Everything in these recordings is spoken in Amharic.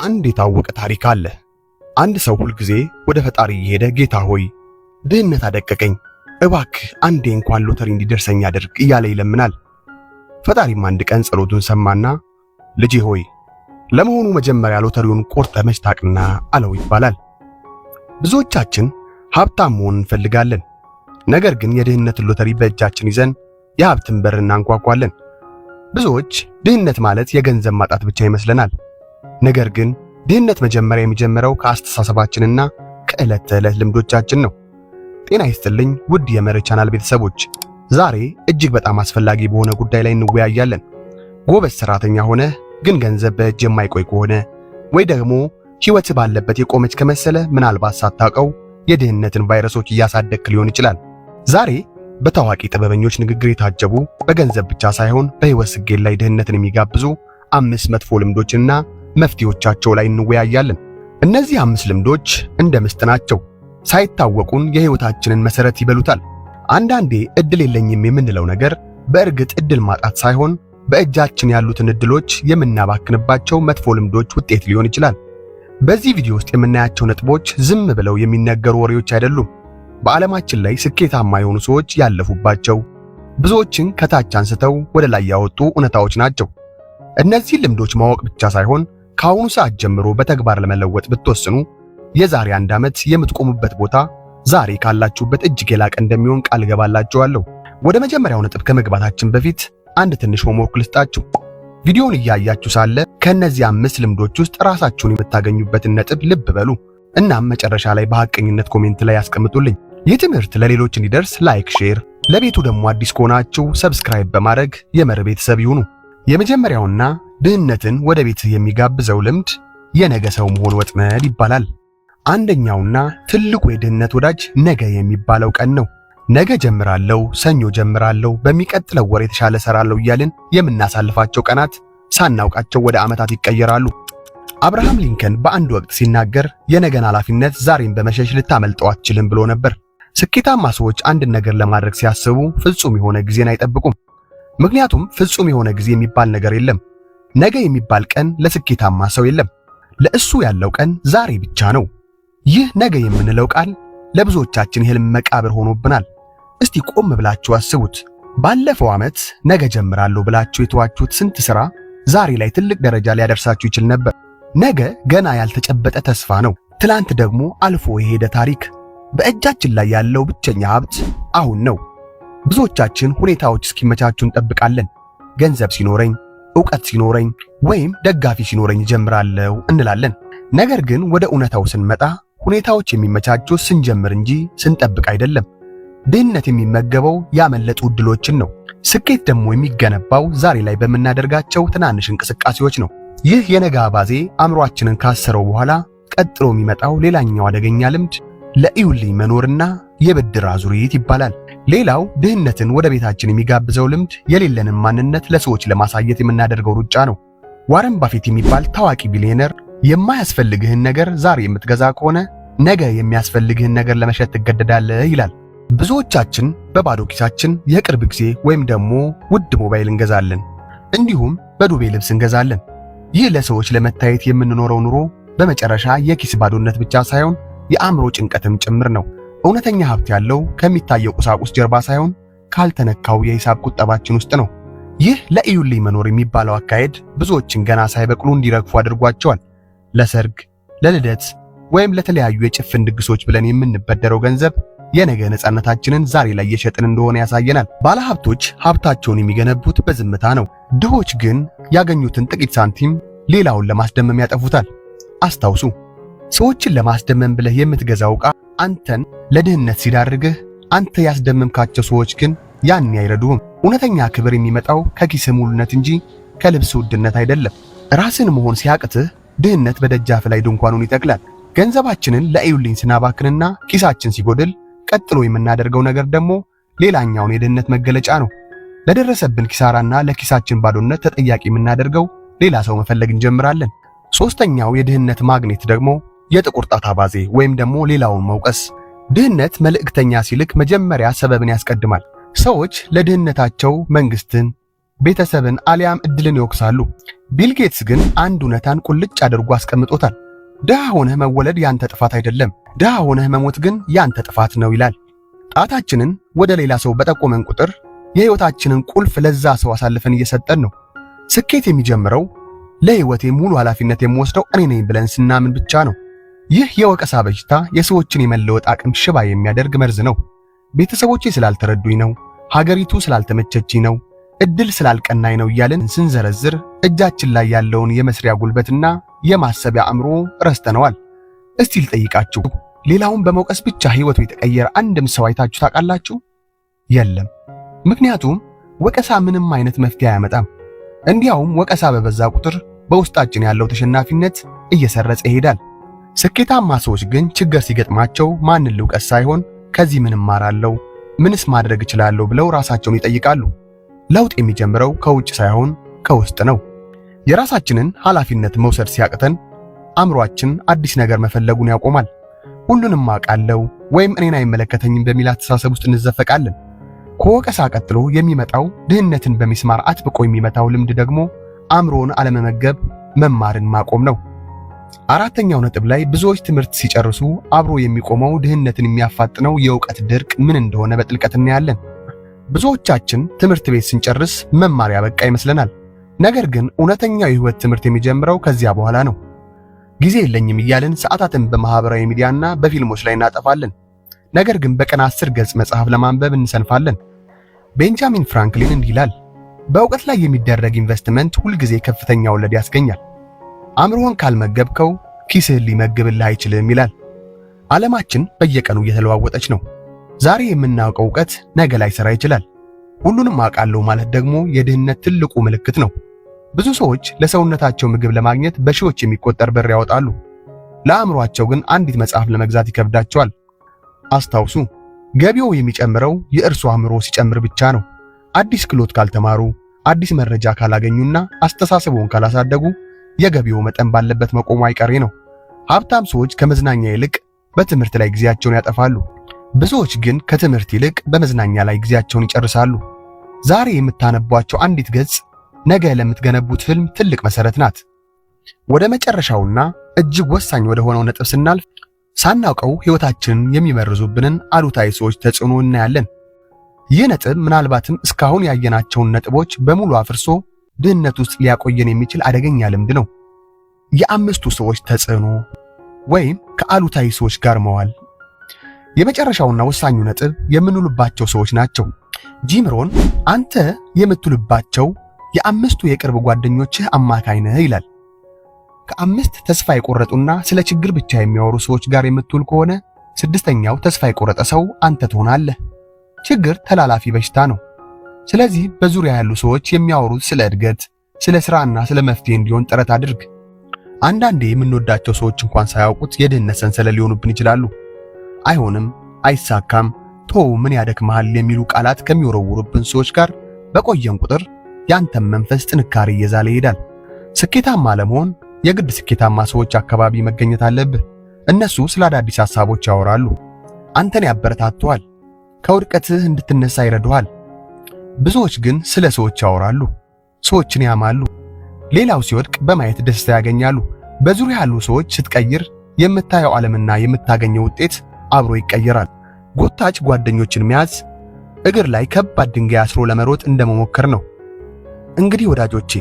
አንድ የታወቀ ታሪክ አለ። አንድ ሰው ሁልጊዜ ወደ ፈጣሪ እየሄደ "ጌታ ሆይ፣ ድህነት አደቀቀኝ፣ እባክህ አንዴ እንኳን ሎተሪ እንዲደርሰኝ አድርግ" እያለ ይለምናል። ፈጣሪም አንድ ቀን ጸሎቱን ሰማና "ልጄ ሆይ፣ ለመሆኑ መጀመሪያ ሎተሪውን ቆርጠህ መች ታውቅና?" አለው ይባላል። ብዙዎቻችን ሀብታም መሆን እንፈልጋለን። ነገር ግን የድህነትን ሎተሪ በእጃችን ይዘን የሀብትን በር እናንኳኳለን። ብዙዎች ድህነት ማለት የገንዘብ ማጣት ብቻ ይመስለናል። ነገር ግን ድህነት መጀመሪያ የሚጀምረው ከአስተሳሰባችንና ከዕለት ተዕለት ልምዶቻችን ነው። ጤና ይስጥልኝ ውድ የመርህ ቻናል ቤተሰቦች፣ ዛሬ እጅግ በጣም አስፈላጊ በሆነ ጉዳይ ላይ እንወያያለን። ጎበዝ ሰራተኛ ሆነህ ግን ገንዘብ በእጅ የማይቆይ ከሆነ ወይ ደግሞ ሕይወት ባለበት የቆመች ከመሰለ ምናልባት ሳታውቀው የድህነትን ቫይረሶች እያሳደግክ ሊሆን ይችላል። ዛሬ በታዋቂ ጥበበኞች ንግግር የታጀቡ፣ በገንዘብ ብቻ ሳይሆን በሕይወት ስኬት ላይ ድህነትን የሚጋብዙ አምስት መጥፎ ልምዶችና መፍትሄዎቻቸው ላይ እንወያያለን። እነዚህ አምስት ልምዶች እንደ ምስጥ ናቸው። ሳይታወቁን የሕይወታችንን መሰረት ይበሉታል። አንዳንዴ እድል የለኝም የምንለው ነገር በእርግጥ እድል ማጣት ሳይሆን በእጃችን ያሉትን እድሎች የምናባክንባቸው መጥፎ ልምዶች ውጤት ሊሆን ይችላል። በዚህ ቪዲዮ ውስጥ የምናያቸው ነጥቦች ዝም ብለው የሚነገሩ ወሬዎች አይደሉም። በዓለማችን ላይ ስኬታማ የሆኑ ሰዎች ያለፉባቸው፣ ብዙዎችን ከታች አንስተው ወደ ላይ ያወጡ እውነታዎች ናቸው። እነዚህ ልምዶች ማወቅ ብቻ ሳይሆን ከአሁኑ ሰዓት ጀምሮ በተግባር ለመለወጥ ብትወስኑ የዛሬ አንድ ዓመት የምትቆሙበት ቦታ ዛሬ ካላችሁበት እጅግ የላቀ እንደሚሆን ቃል እገባላችኋለሁ። ወደ መጀመሪያው ነጥብ ከመግባታችን በፊት አንድ ትንሽ homework ልስጣችሁ። ቪዲዮውን እያያችሁ ሳለ ከእነዚህ አምስት ልምዶች ውስጥ ራሳችሁን የምታገኙበትን ነጥብ ልብ በሉ። እናም መጨረሻ ላይ በሐቀኝነት comment ላይ ያስቀምጡልኝ። ይህ ትምህርት ለሌሎች እንዲደርስ like፣ share፣ ለቤቱ ደግሞ አዲስ ከሆናችሁ subscribe በማድረግ የመርህ ቤተሰብ ይሁኑ። የመጀመሪያውና ድህነትን ወደ ቤትህ የሚጋብዘው ልምድ የነገ ሰው መሆን ወጥመድ ይባላል። አንደኛውና ትልቁ የድህነት ወዳጅ ነገ የሚባለው ቀን ነው። ነገ ጀምራለሁ፣ ሰኞ ጀምራለሁ፣ በሚቀጥለው ወር የተሻለ ሰራለሁ እያልን የምናሳልፋቸው ቀናት ሳናውቃቸው ወደ ዓመታት ይቀየራሉ። አብርሃም ሊንከን በአንድ ወቅት ሲናገር "የነገን ኃላፊነት ዛሬን በመሸሽ ልታመልጠው አትችልም" ብሎ ነበር። ስኬታማ ሰዎች አንድን ነገር ለማድረግ ሲያስቡ ፍጹም የሆነ ጊዜን አይጠብቁም። ምክንያቱም ፍጹም የሆነ ጊዜ የሚባል ነገር የለም። ነገ የሚባል ቀን ለስኬታማ ሰው የለም። ለእሱ ያለው ቀን ዛሬ ብቻ ነው። ይህ ነገ የምንለው ቃል ለብዙዎቻችን የህልም መቃብር ሆኖብናል። እስቲ ቆም ብላችሁ አስቡት። ባለፈው ዓመት ነገ ጀምራለሁ ብላችሁ የተዋችሁት ስንት ሥራ ዛሬ ላይ ትልቅ ደረጃ ሊያደርሳችሁ ይችል ነበር። ነገ ገና ያልተጨበጠ ተስፋ ነው። ትላንት ደግሞ አልፎ የሄደ ታሪክ። በእጃችን ላይ ያለው ብቸኛ ሀብት አሁን ነው። ብዙዎቻችን ሁኔታዎች እስኪመቻቹ እንጠብቃለን። ገንዘብ ሲኖረኝ፣ ዕውቀት ሲኖረኝ ወይም ደጋፊ ሲኖረኝ እጀምራለሁ እንላለን። ነገር ግን ወደ እውነታው ስንመጣ ሁኔታዎች የሚመቻቹ ስንጀምር እንጂ ስንጠብቅ አይደለም። ድህነት የሚመገበው ያመለጡ ዕድሎችን ነው። ስኬት ደግሞ የሚገነባው ዛሬ ላይ በምናደርጋቸው ትናንሽ እንቅስቃሴዎች ነው። ይህ የነገ አባዜ አእምሯችንን ካሰረው በኋላ ቀጥሎ የሚመጣው ሌላኛው አደገኛ ልምድ ለእዩልኝ መኖርና የብድር አዙሪት ይባላል። ሌላው ድህነትን ወደ ቤታችን የሚጋብዘው ልምድ የሌለንን ማንነት ለሰዎች ለማሳየት የምናደርገው ሩጫ ነው። ዋረን ባፌት የሚባል ታዋቂ ቢሊዮነር "የማያስፈልግህን ነገር ዛሬ የምትገዛ ከሆነ ነገ የሚያስፈልግህን ነገር ለመሸጥ ትገደዳለህ" ይላል። ብዙዎቻችን በባዶ ኪሳችን የቅርብ ጊዜ ወይም ደግሞ ውድ ሞባይል እንገዛለን፣ እንዲሁም በዱቤ ልብስ እንገዛለን። ይህ ለሰዎች ለመታየት የምንኖረው ኑሮ በመጨረሻ የኪስ ባዶነት ብቻ ሳይሆን የአእምሮ ጭንቀትም ጭምር ነው። እውነተኛ ሀብት ያለው ከሚታየው ቁሳቁስ ጀርባ ሳይሆን ካልተነካው የሂሳብ ቁጠባችን ውስጥ ነው። ይህ ለእዩልኝ መኖር የሚባለው አካሄድ ብዙዎችን ገና ሳይበቅሉ እንዲረግፉ አድርጓቸዋል። ለሰርግ፣ ለልደት ወይም ለተለያዩ የጭፍን ድግሶች ብለን የምንበደረው ገንዘብ የነገ ነፃነታችንን ዛሬ ላይ እየሸጥን እንደሆነ ያሳየናል። ባለሀብቶች ሀብታቸውን የሚገነቡት በዝምታ ነው። ድሆች ግን ያገኙትን ጥቂት ሳንቲም ሌላውን ለማስደመም ያጠፉታል። አስታውሱ፣ ሰዎችን ለማስደመም ብለህ የምትገዛው ዕቃ አንተን ለድህነት ሲዳርግህ፣ አንተ ያስደመምካቸው ሰዎች ግን ያኔ አይረዱህም። እውነተኛ ክብር የሚመጣው ከኪስ ሙሉነት እንጂ ከልብስ ውድነት አይደለም። ራስን መሆን ሲያቅትህ ድህነት በደጃፍ ላይ ድንኳኑን ይተክላል። ገንዘባችንን ለእዩልኝ ስናባክንና ኪሳችን ሲጎድል ቀጥሎ የምናደርገው ነገር ደግሞ ሌላኛውን የድህነት መገለጫ ነው። ለደረሰብን ኪሳራና ለኪሳችን ባዶነት ተጠያቂ የምናደርገው ሌላ ሰው መፈለግ እንጀምራለን። ሶስተኛው የድህነት ማግኔት ደግሞ የጥቁር ጣት አባዜ ወይም ደግሞ ሌላውን መውቀስ። ድህነት መልእክተኛ ሲልክ መጀመሪያ ሰበብን ያስቀድማል። ሰዎች ለድህነታቸው መንግስትን፣ ቤተሰብን አሊያም እድልን ይወቅሳሉ። ቢል ጌትስ ግን አንድ እውነታን ቁልጭ አድርጎ አስቀምጦታል። ድሃ ሆነህ መወለድ ያንተ ጥፋት አይደለም፣ ድሃ ሆነህ መሞት ግን ያንተ ጥፋት ነው ይላል። ጣታችንን ወደ ሌላ ሰው በጠቆመን ቁጥር የህይወታችንን ቁልፍ ለዛ ሰው አሳልፈን እየሰጠን ነው። ስኬት የሚጀምረው ለህይወቴ ሙሉ ኃላፊነት የምወስደው እኔ ነኝ ብለን ስናምን ብቻ ነው። ይህ የወቀሳ በሽታ የሰዎችን የመለወጥ አቅም ሽባ የሚያደርግ መርዝ ነው። ቤተሰቦቼ ስላልተረዱኝ ነው፣ ሀገሪቱ ስላልተመቸችኝ ነው፣ እድል ስላልቀናኝ ነው እያልን ስንዘረዝር እጃችን ላይ ያለውን የመስሪያ ጉልበትና የማሰቢያ አእምሮ ረስተነዋል። እስቲ ልጠይቃችሁ፣ ሌላውን በመውቀስ ብቻ ህይወቱ የተቀየረ አንድም ሰው አይታችሁ ታውቃላችሁ? የለም። ምክንያቱም ወቀሳ ምንም አይነት መፍትሄ አያመጣም። እንዲያውም ወቀሳ በበዛ ቁጥር በውስጣችን ያለው ተሸናፊነት እየሰረጸ ይሄዳል። ስኬታማ ሰዎች ግን ችግር ሲገጥማቸው ማንን ልውቀስ ሳይሆን ከዚህ ምን እማራለሁ፣ ምንስ ማድረግ እችላለሁ ብለው ራሳቸውን ይጠይቃሉ። ለውጥ የሚጀምረው ከውጭ ሳይሆን ከውስጥ ነው። የራሳችንን ኃላፊነት መውሰድ ሲያቅተን አእምሯችን አዲስ ነገር መፈለጉን ያቆማል። ሁሉንም አውቃለሁ ወይም እኔን አይመለከተኝም በሚል አስተሳሰብ ውስጥ እንዘፈቃለን። ከወቀሳ ቀጥሎ የሚመጣው ድህነትን በሚስማር አጥብቆ የሚመታው ልምድ ደግሞ አእምሮን አለመመገብ፣ መማርን ማቆም ነው። አራተኛው ነጥብ ላይ ብዙዎች ትምህርት ሲጨርሱ አብሮ የሚቆመው ድህነትን የሚያፋጥነው የእውቀት ድርቅ ምን እንደሆነ በጥልቀት እናያለን። ብዙዎቻችን ትምህርት ቤት ስንጨርስ መማር ያበቃ ይመስለናል። ነገር ግን እውነተኛው የህይወት ትምህርት የሚጀምረው ከዚያ በኋላ ነው። ጊዜ የለኝም እያልን ሰዓታትን በማህበራዊ ሚዲያና በፊልሞች ላይ እናጠፋለን። ነገር ግን በቀን 10 ገጽ መጽሐፍ ለማንበብ እንሰንፋለን። ቤንጃሚን ፍራንክሊን እንዲህ ይላል፣ በእውቀት ላይ የሚደረግ ኢንቨስትመንት ሁልጊዜ ከፍተኛ ወለድ ያስገኛል። አእምሮህን ካልመገብከው ኪስህን ሊመግብልህ አይችልም ይላል። ዓለማችን በየቀኑ እየተለዋወጠች ነው። ዛሬ የምናውቀው እውቀት ነገ ላይሰራ ይችላል። ሁሉንም አውቃለሁ ማለት ደግሞ የድህነት ትልቁ ምልክት ነው። ብዙ ሰዎች ለሰውነታቸው ምግብ ለማግኘት በሺዎች የሚቆጠር ብር ያወጣሉ። ለአእምሯቸው ግን አንዲት መጽሐፍ ለመግዛት ይከብዳቸዋል። አስታውሱ፣ ገቢው የሚጨምረው የእርሱ አእምሮ ሲጨምር ብቻ ነው። አዲስ ክህሎት ካልተማሩ፣ አዲስ መረጃ ካላገኙና አስተሳሰቡን ካላሳደጉ የገቢው መጠን ባለበት መቆሙ አይቀሬ ነው። ሀብታም ሰዎች ከመዝናኛ ይልቅ በትምህርት ላይ ጊዜያቸውን ያጠፋሉ። ብዙዎች ግን ከትምህርት ይልቅ በመዝናኛ ላይ ጊዜያቸውን ይጨርሳሉ። ዛሬ የምታነቧቸው አንዲት ገጽ ነገ ለምትገነቡት ህልም ትልቅ መሰረት ናት። ወደ መጨረሻውና እጅግ ወሳኝ ወደ ሆነው ነጥብ ስናልፍ ሳናውቀው ህይወታችንን የሚመርዙብንን አሉታዊ ሰዎች ተጽዕኖ እናያለን። ይህ ነጥብ ምናልባትም እስካሁን ያየናቸውን ነጥቦች በሙሉ አፍርሶ ድህነት ውስጥ ሊያቆየን የሚችል አደገኛ ልምድ ነው። የአምስቱ ሰዎች ተጽዕኖ ወይም ከአሉታዊ ሰዎች ጋር መዋል። የመጨረሻውና ወሳኙ ነጥብ የምንውልባቸው ሰዎች ናቸው። ጂም ሮን አንተ የምትውልባቸው የአምስቱ የቅርብ ጓደኞችህ አማካይ ነህ ይላል። ከአምስት ተስፋ የቆረጡና ስለ ችግር ብቻ የሚያወሩ ሰዎች ጋር የምትውል ከሆነ ስድስተኛው ተስፋ የቆረጠ ሰው አንተ ትሆናለህ። ችግር ተላላፊ በሽታ ነው። ስለዚህ በዙሪያ ያሉ ሰዎች የሚያወሩት ስለ እድገት፣ ስለ ስራና ስለ መፍትሄ እንዲሆን ጥረት አድርግ። አንዳንዴ የምንወዳቸው ሰዎች እንኳን ሳያውቁት የድህነት ሰንሰለት ሊሆኑብን ይችላሉ። አይሆንም፣ አይሳካም፣ ቶ ምን ያደክመሃል የሚሉ ቃላት ከሚወረውሩብን ሰዎች ጋር በቆየን ቁጥር ያንተም መንፈስ ጥንካሬ እየዛለ ይሄዳል። ስኬታማ ለመሆን የግድ ስኬታማ ሰዎች አካባቢ መገኘት አለብህ። እነሱ ስለ አዳዲስ ሐሳቦች ያወራሉ፣ አንተን ያበረታቱሃል፣ ከውድቀትህ እንድትነሳ ይረዱሃል። ብዙዎች ግን ስለ ሰዎች ያወራሉ፣ ሰዎችን ያማሉ። ሌላው ሲወድቅ በማየት ደስታ ያገኛሉ። በዙሪያ ያሉ ሰዎች ስትቀይር የምታየው ዓለምና የምታገኘው ውጤት አብሮ ይቀየራል። ጎታች ጓደኞችን መያዝ እግር ላይ ከባድ ድንጋይ አስሮ ለመሮጥ እንደመሞከር ነው። እንግዲህ ወዳጆቼ፣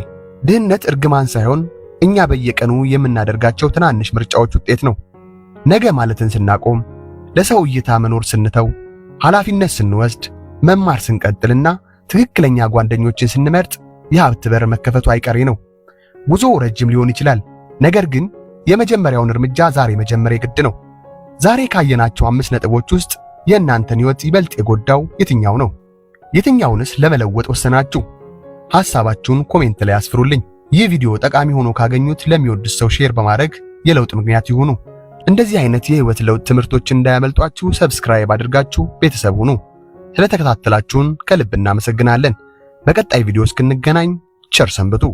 ድህነት እርግማን ሳይሆን እኛ በየቀኑ የምናደርጋቸው ትናንሽ ምርጫዎች ውጤት ነው። ነገ ማለትን ስናቆም፣ ለሰው እይታ መኖር ስንተው፣ ኃላፊነት ስንወስድ፣ መማር ስንቀጥልና ትክክለኛ ጓደኞችን ስንመርጥ የሀብት በር መከፈቱ አይቀሬ ነው። ጉዞው ረጅም ሊሆን ይችላል። ነገር ግን የመጀመሪያውን እርምጃ ዛሬ መጀመር የግድ ነው። ዛሬ ካየናቸው 5 ነጥቦች ውስጥ የእናንተን ሕይወት ይበልጥ የጎዳው የትኛው ነው? የትኛውንስ ለመለወጥ ወሰናችሁ? ሐሳባችሁን comment ላይ አስፍሩልኝ። ይህ ቪዲዮ ጠቃሚ ሆኖ ካገኙት ለሚወዱት ሰው share በማድረግ የለውጥ ምክንያት ይሁኑ። እንደዚህ አይነት የህይወት ለውጥ ትምህርቶችን እንዳያመልጧችሁ subscribe አድርጋችሁ ቤተሰብ ሁኑ። ስለተከታተላችሁን ከልብ እናመሰግናለን። በቀጣይ ቪዲዮ እስክንገናኝ ቸር ሰንብቱ።